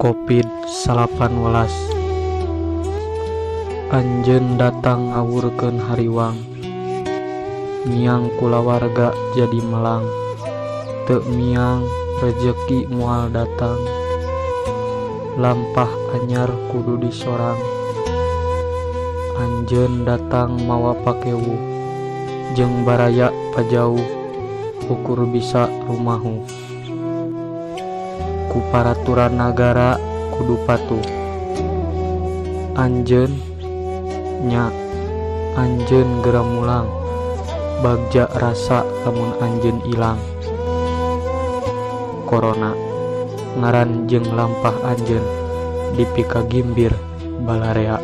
Covid 19. Anjeun datang ngawurkeun hariwang. Miang kulawarga jadi melang. Teu miang rejeki moal datang. Lampah anyar kudu disorang. Anjeun datang mawa pakewuh jeung baraya pajauh ukur bisa rumahu. Ku paraturan nagara kudu patuh. Anjeun nya anjeun geura mulang. Bagja rasa lamun anjeun ilang. Corona ngaran jeung lampah anjeun dipikagimbir balarea.